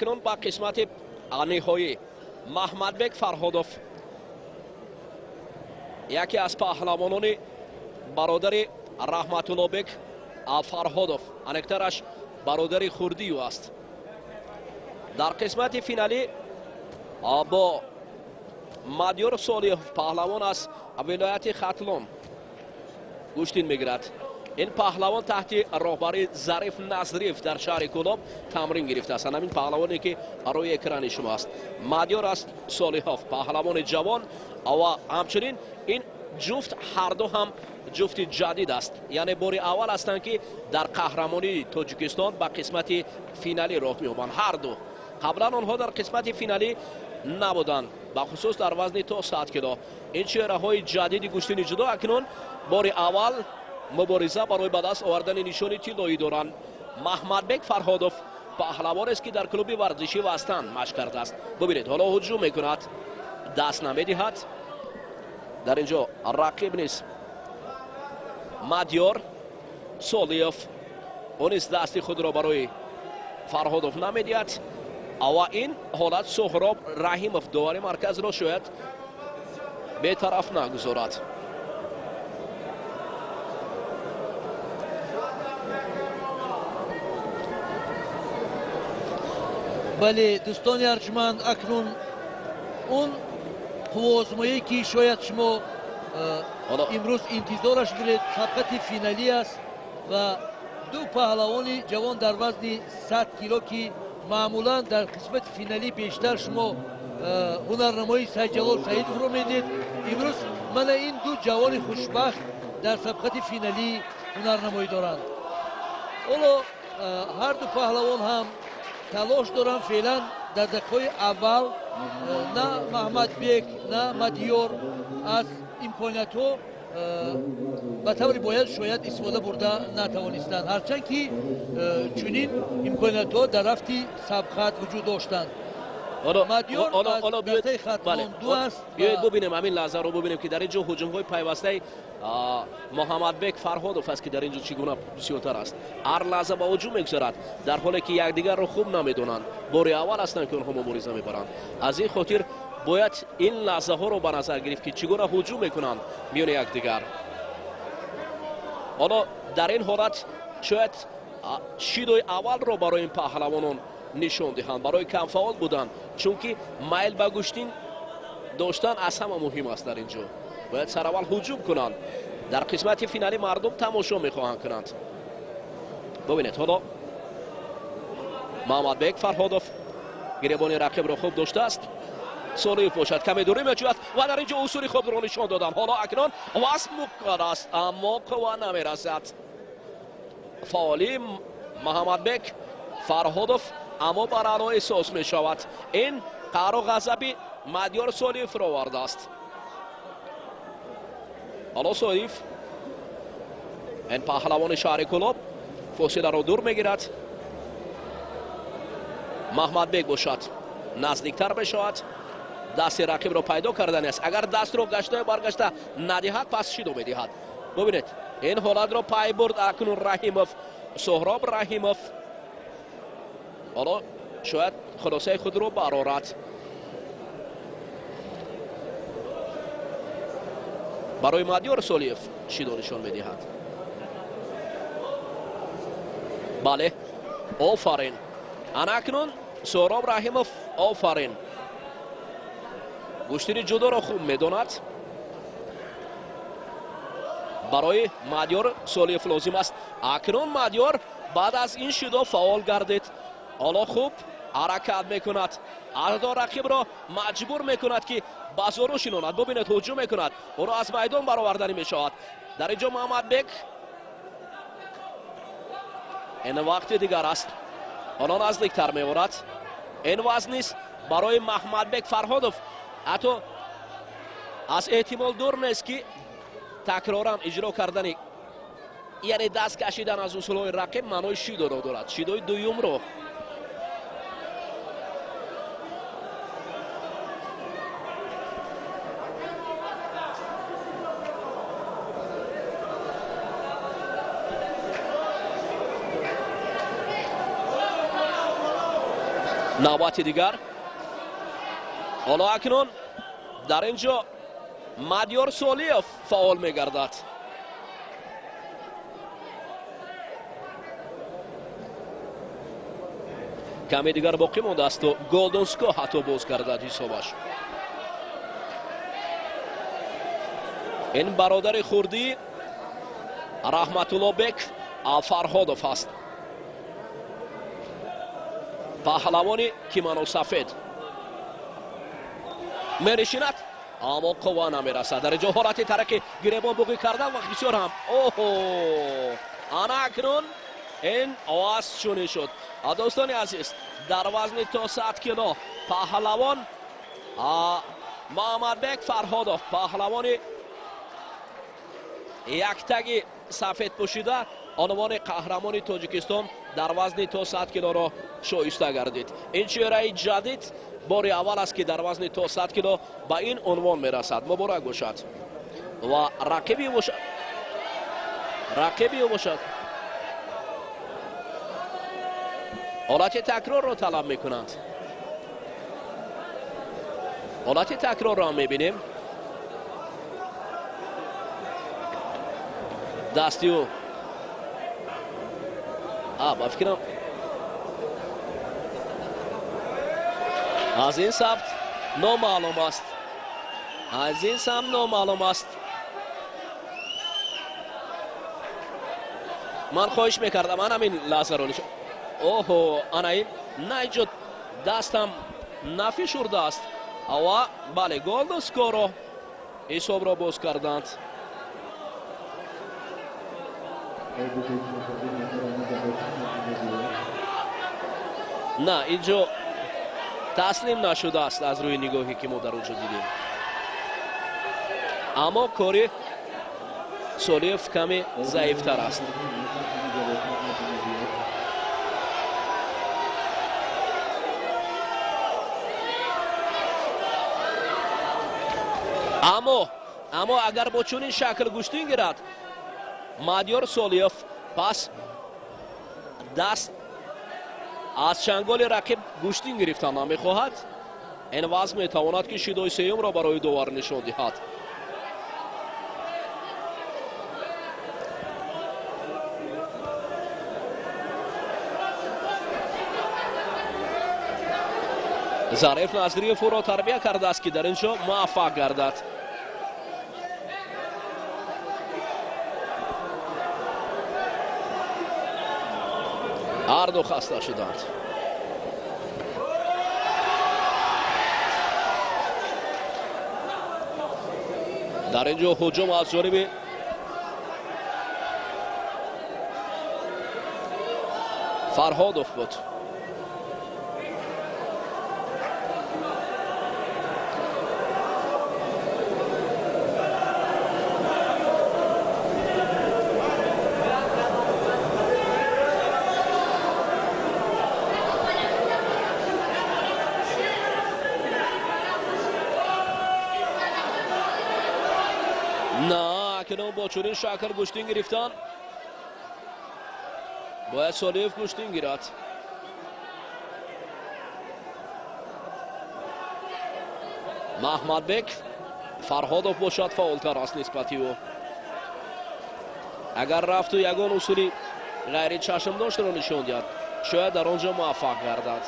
Акнун ба қисмати ниҳоӣ Маҳмадбек Фарҳодов, яке аз паҳлавонони бародари Раҳматуллобек Фарҳодов, аниқтараш бародари хурдии ӯ аст. Дар қисмати финалӣ бо Мадёр Солиҳов, паҳлавон аз вилояти Хатлон, гӯштин мегирад. Ин паҳлавон таҳти роҳбарии Зариф Назриев дар шаҳри Кӯлоб тамрин гирифтааст. Ҳамин паҳлавоне ки рӯи экрани шумо аст, Мадёр аст Солиҳов, паҳлавони ҷавон ва ҳамчунин ин ҷуфт ҳарду ҳам ҷуфти ҷадид аст, яъне бори аввал ҳастанд ки дар қаҳрамонии Тоҷикистон ба қисмати финалӣ роҳ меёбанд. Ҳарду қаблан онҳо дар қисмати финалӣ набуданд, бахусус дар вазни то 100 кило. Ин чеҳраҳои ҷадиди гӯштини ҷудо акнун бори аввал мубориза барои ба даст овардани нишони тиллоӣ доранд. Маҳмадбек Фарҳодов паҳлавонест ки дар клуби варзишӣ Вастан машқ кардааст. Бубинед, ҳоло ҳуҷум мекунад, даст намедиҳад. Дар ин ҷо рақиб низ Мадёр Солиев, ӯ низ дасти худро барои Фарҳодов намедиҳад. Ва ин ҳолат Соҳроб Раҳимов довари марказро шояд бетараф нагузорад. Бале, дӯстони арҷманд, акнун он қувваозмоие ки шояд шумо имрӯз интизораш будед, сабқати финалӣ аст ва ду паҳлавони ҷавон дар вазни 100 кило ки маъмулан дар қисмати финалӣ бештар шумо ҳунарнамоии Сайдҷалол Саидовро медид, имрӯз мана ин ду ҷавони хушбахт дар сабқати финалӣ ҳунарнамоӣ доранд. Ҳоло ҳар ду паҳлавон ҳам талош доранд. Феълан дар дақиқаҳои аввал на Маҳмадбек, на Мадиёр аз имкониятҳо ба таври бояд шояд истифода бурда натавонистанд, ҳарчанд ки чунин имкониятҳо дар рафти сабқат вуҷуд доштанд. Мадиёр аз дастаи Хатлон ду аст. Биёед бубинем ҳамин лаҳзаро, бубинем ки дар ин ҷо ҳуҷумҳои пайвастаи Муҳаммадбек Фарҳодов аст ки дар ин ҷо чӣ гуна бисёртар аст. Ҳар лаҳза ба ҳуҷум мегузарад, дар ҳоле ки якдигарро хуб намедонанд. Бори аввал ҳастанд ки онҳо мубориза мебаранд. Аз ин хотир бояд ин лаҳзаҳоро ба назар гирифт ки чӣ гуна ҳуҷум мекунанд миёни якдигар. Ҳоло дар ин ҳолат шояд шидои аввалро барои ин паҳлавонон нишон диҳанд, барои камфаъол будан, чунки майл ба гӯштин доштан аз ҳама муҳим аст. Дар ин ҷо бояд сараввал ҳуҷум кунанд. Дар қисмати финалӣ мардум тамошо мехоҳанд кунанд. Бубинед, ҳоло Маҳмадбек Фарҳодов гиребони рақибро хуб доштааст. Солиев бошад каме дурӣ меҷӯяд ва дар ин ҷо усули худро нишон доданд. Ҳоло акнун вазн муқаддар аст, аммо қувва намерасад. Фаъолии Маҳмадбек Фарҳодов аммо баръало эҳсос мешавад. Ин қаҳру ғазаби Мадёр Солиевро овардааст. Ҳоло Солиев, ин паҳлавони шаҳри Кӯлоб, фосиларо дур мегирад. Маҳмадбек бошад наздиктар мешавад, дасти рақибро пайдо кардани аст. Агар дастро гаштаю баргашта надиҳад, пас шидо медиҳад. Бубинед, ин ҳолатро пай бурд акнун Раҳимов, Соҳроб Раҳимов. Ҳоло шояд хулосаи худро барорад. Барои Мадёр Солиев шидо нишон медиҳад. Бале, офарин. Ана акнун Соҳроб Раҳимов, офарин. Гӯштини ҷудоро хуб медонад. Барои Мадёр Солиев лозим аст. Акнун Мадёр баъд аз ин шидо фаъол гардид. Ҳоло хуб ҳаракат мекунад, ҳатто рақибро маҷбур мекунад ки ба зору шинонад. Бубинед, ҳуҷум мекунад, ӯро аз майдон бароварданӣ мешавад. Дар ин ҷо Маҳмадбек ин вақти дигар аст, ҳоло наздиктар меорад. Ин вазн низ барои Маҳмадбек Фарҳодов ҳатто аз эҳтимол дур нест ки такроран иҷро кардани, яъне даст кашидан аз усулҳои рақиб маънои шидоро дорад, шидои дуюмро. Навбати дигар. Ҳоло акнун дар ин ҷо Мадиёр Солиев фаъол мегардад. Каме дигар боқӣ мондааст, то Голден Ско ҳатто боз гардад ҳисобаш. Ин бародари хурдӣ Раҳматуллобек Фарҳодов аст, паҳлавони кимоносафед. Мерешинад, аммо қувва намерасад. Дар инҷо ҳолати тараки гиребон буғӣ кардан вақт бисёр ҳам. Оҳо, ана акнун ин овоз чунин шуд. Дӯстони азиз, дар вазни то 100 кило паҳлавон Муҳаммадбек Фарҳодов, паҳлавони яктаги сафед пӯшида, унвони қаҳрамони Тоҷикистон дар вазни то 100 килоро шоиста гардид. Ин чеҳраи ҷадид бори аввал аст, ки дар вазни то 100 кило ба ин унвон мерасад. Муборак бошад. Ва рақиби бошад, рақиби ӯ бошад. Ҳолати такрорро талаб мекунанд. Ҳолати такрорро ҳам мебинем. Дасти ӯ ба фикрам аз ин самт номаълум аст. Аз ин самт номаълум аст. Ман хоҳиш мекардам ана ҳамин лаҳзаро нишон. Оҳо, ана ин на инҷо дастам нафишурдааст. Ава бале, Голден Скоро ҳисобро боз карданд. На, инҷо таслим нашудааст аз рӯи нигоҳе ки мо дар онҷо дидем. Аммо кори Солиев каме заифтар аст. Аммо агар бо чунин шакл гӯштин гирад Мадиёр Солиев, пас даст аз чанголи рақиб гӯштин гирифтан намехоҳад. Ин вазн метавонад, ки шидои сеюмро барои довар нишон диҳад. Зариф Назриев ӯро тарбия кардааст, ки дар ин ҷо муваффақ гардад. Ҳарду хаста шуданд. Дар ин ҷо ҳуҷум аз ҷониби Фарҳодов буд. На, акнун бо чунин шакл гӯштин гирифтан бояд Солиев гӯштин гирад. Маҳмадбек Фарҳодов бошад фаъолтар аст нисбати ӯ. Агар рафту ягон усули ғайричашмдоштро нишон диҳад, шояд дар он ҷо муваффақ гардад.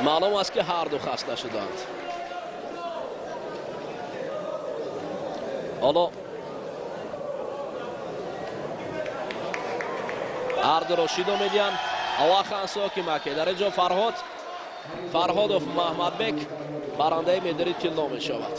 Маълум аст, ки ҳарду хаста шуданд. Ҳоло ҳардуро шидо медиҳанд. Ава хансоки маке. Дар ин ҷо Фарҳодов Маҳмадбек барандаи медали тилло мешавад.